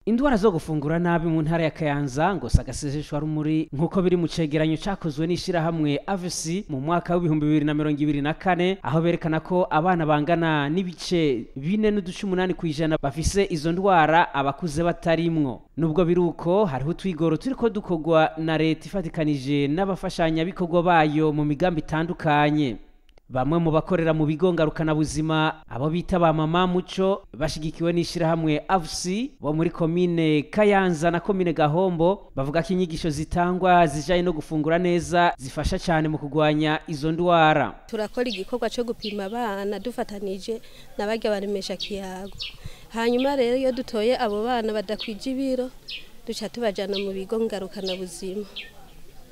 Indwara zo gufungura nabi mu ntara ya Kayanza ngo sagaseseshwa rumuri, nkuko biri mu cegeranyo cakozwe n'ishirahamwe AVC mu mwaka w'2024, aho berekana ko abana bangana n'ibice 4.8% bafise izo ndwara, abakuze batarimwo. Nubwo biruko, hariho utwigoro turiko dukorwa na leta ifatikanije n'abafashanya bikorwa bayo mu migambi itandukanye. Bamwe mu bakorera mu bigo ngarukanabuzima, abo bita ba Mama Muco, bashigikiwe n'ishirahamwe AVC, bo muri komine Kayanza na komine Gahombo, bavuga ko inyigisho zitangwa zijanye no gufungura neza zifasha cyane mu kugwanya izo ndwara. Turakora igikorwa cyo gupima abana dufatanije n'abarya baremesha kiyago. Hanyuma rero iyo dutoye abo bana badakwije ibiro, duca tubajana mu bigo ngarukanabuzima.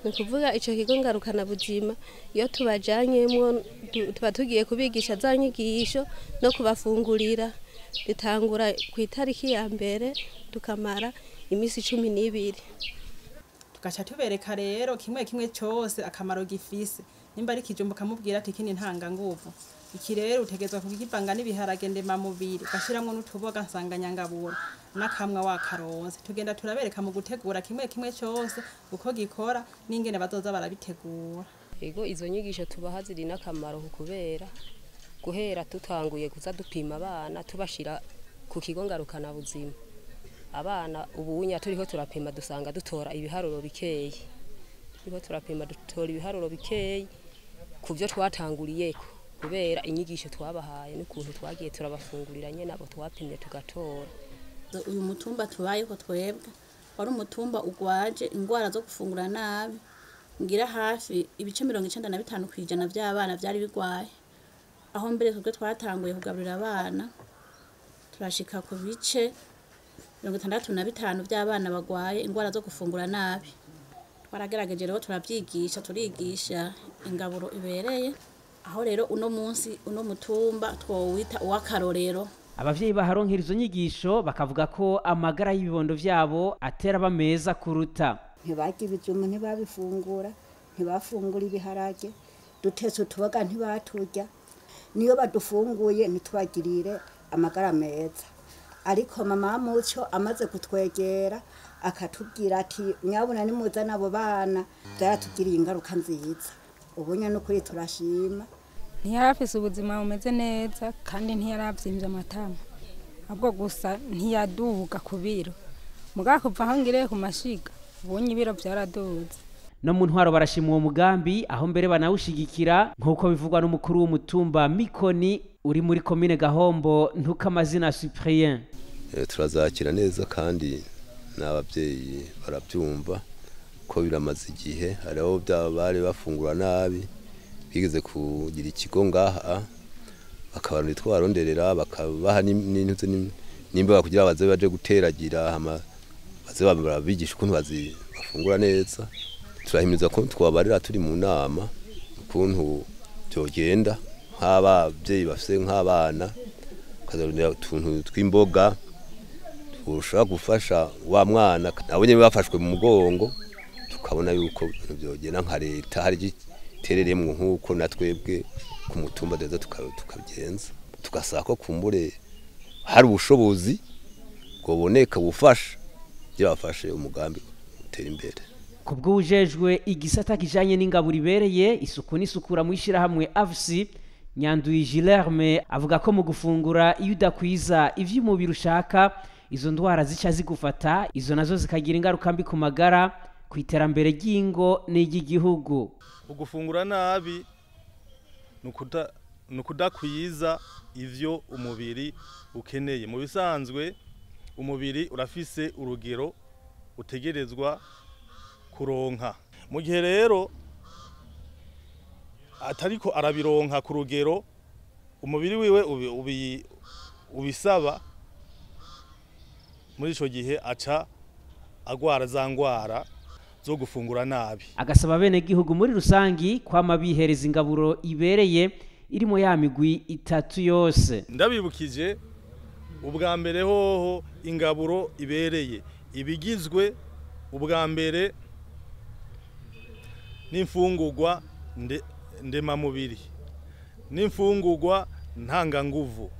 Ni ukuvuga icyo kigo ngarukanabuzima, iyo tubajanyemo tuba tugiye kubigisha za nyigisho no kubafungurira. Dutangura ku itariki ya 1 tukamara iminsi 12. Tugaca tubereka rero kimwe kimwe cyose akamaro gifise. Nimba ari kijumbu, kamubwira ati kini ntanganguvu, iki rero utegezwa kugivanga n'ibiharage ndemamubiri, ugashiramwo n'utuboga nsanganyangaburo n'akamwa wakaronse. Tugenda turabereka mu gutegura kimwe kimwe cyose uko gikora n'ingene bazoza barabitegura. Ego, izo nyigisho tubaha ziri n'akamaro, kubera guhera tutanguye kuza dupima abana tubashira ku kigo ngarukanabuzima, abana ubunya turiho turapima dusanga dutora ibiharuro bikeyi. Turiho turapima dutora ibiharuro bikeyi ku byo twatanguriyeko, kubera inyigisho twabahaye n'ukuntu twagiye turabafungurira nyene abo twapimye tugatora. Uyu mutumba tubayeho twebwe wari umutumba ugwaje indwara zo gufungura nabi. Ngira hafi ibice 95% by'abana byari bigwaye. Aho mbere twebwe twatanguye kugaburira abana, turashika ku bice 65 by'abana bagwaye indwara zo gufungura nabi. Twaragerageje rero turabyigisha, turigisha ingaburo ibereye. Aho rero uno munsi uno mutumba twowita uw'akarorero. Abavyeyi baharonkera izo nyigisho bakavuga ko amagara y'ibibondo vyabo atera bameza kuruta. Ntibarya ibijumbu, ntibabifungura, ntibafungura ibiharage. Dutetse utuboga ntibaturya. Niyo badufunguye ntitubagirire amagara meza. Ariko Mama Muco amaze kutwegera akatubwira ati nyabuna nimuzana abo bana, byaratugiriye ingaruka nziza. Ubunya n'ukuri turashima. Ntiyarafise ubuzima bumeze neza kandi ntiyarabyimbye amatama, ahubwo gusa ntiyaduga ku biro. Mugabo kuva aho ngiriye ku mashiga, ubonye ibiro byaraduze. No mu ntwaro barashima uwo mugambi, aho mbere banawushigikira, nk'uko bivugwa n'umukuru w'umutumba Mikoni uri muri komine Gahombo, Ntukamazina Cyprien. Turazakira neza kandi n'ababyeyi barabyumva ko biramaze igihe. Hariho bari bafungura nabi, bigeze kugira ikigo ngaha, bakabarunda twaronderera, bakabaha n'intuze nimba kugira baze baje guteragira, hama baze babigisha ukuntu bazi bafungura neza. Turahimiza ko twabarira turi mu nama ukuntu byogenda, nk'ababyeyi bafise nk'abana bakazarondera utuntu tw'imboga tushobora gufasha wa mwana, nabo nyene bafashwe mu mugongo. Tukabona yuko ibintu byogenda nka leta hari igitereremwo, nk'uko na twebwe ku mutumba duheza tukabigenza, tugasaba ko kumbure hari ubushobozi bwoboneka bufasha kugira bafashe umugambi utera imbere. Kubw'uwujejwe igisata kijanye n'ingaburo ibereye, isuku n'isukura mu ishirahamwe AVC, Nyanduyi Gilerme, avuga ko mu gufungura iyo udakwiza ivyo umubiri ushaka, izo ndwara zica zigufata, izo nazo zikagira ingaruka mbi ku magara, ku iterambere ry'ingo n'iry'igihugu. Ugufungura nabi ni ukudakwiza ivyo umubiri ukeneye. Mu bisanzwe umubiri urafise urugero utegerezwa kuronka. Mu gihe rero atariko arabironka ku rugero umubiri wiwe ubisaba, muri ico gihe aca agwara za ngwara zo gufungura nabi. Agasaba bene gihugu muri rusangi kwama bihereza ingaburo ibereye irimo ya migwi itatu yose. Ndabibukije ubwa mbere hoho, ingaburo ibereye ibigizwe ubwa mbere n'imfungurwa ndemamubiri, n'imfungurwa ntanganguvu,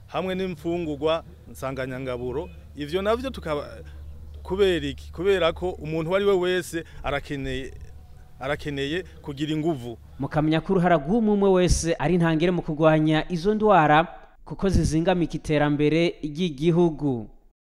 hamwe n'imfungurwa nsanganyangaburo. Ivyo navyo tukaba kubera iki? Kubera ko umuntu wari we wese arakeneye kugira inguvu. Mukamenya ko uruhara rw'umwe wese ari ntangere mu kurwanya izo ndwara, kuko zizingamika iterambere ry'igihugu.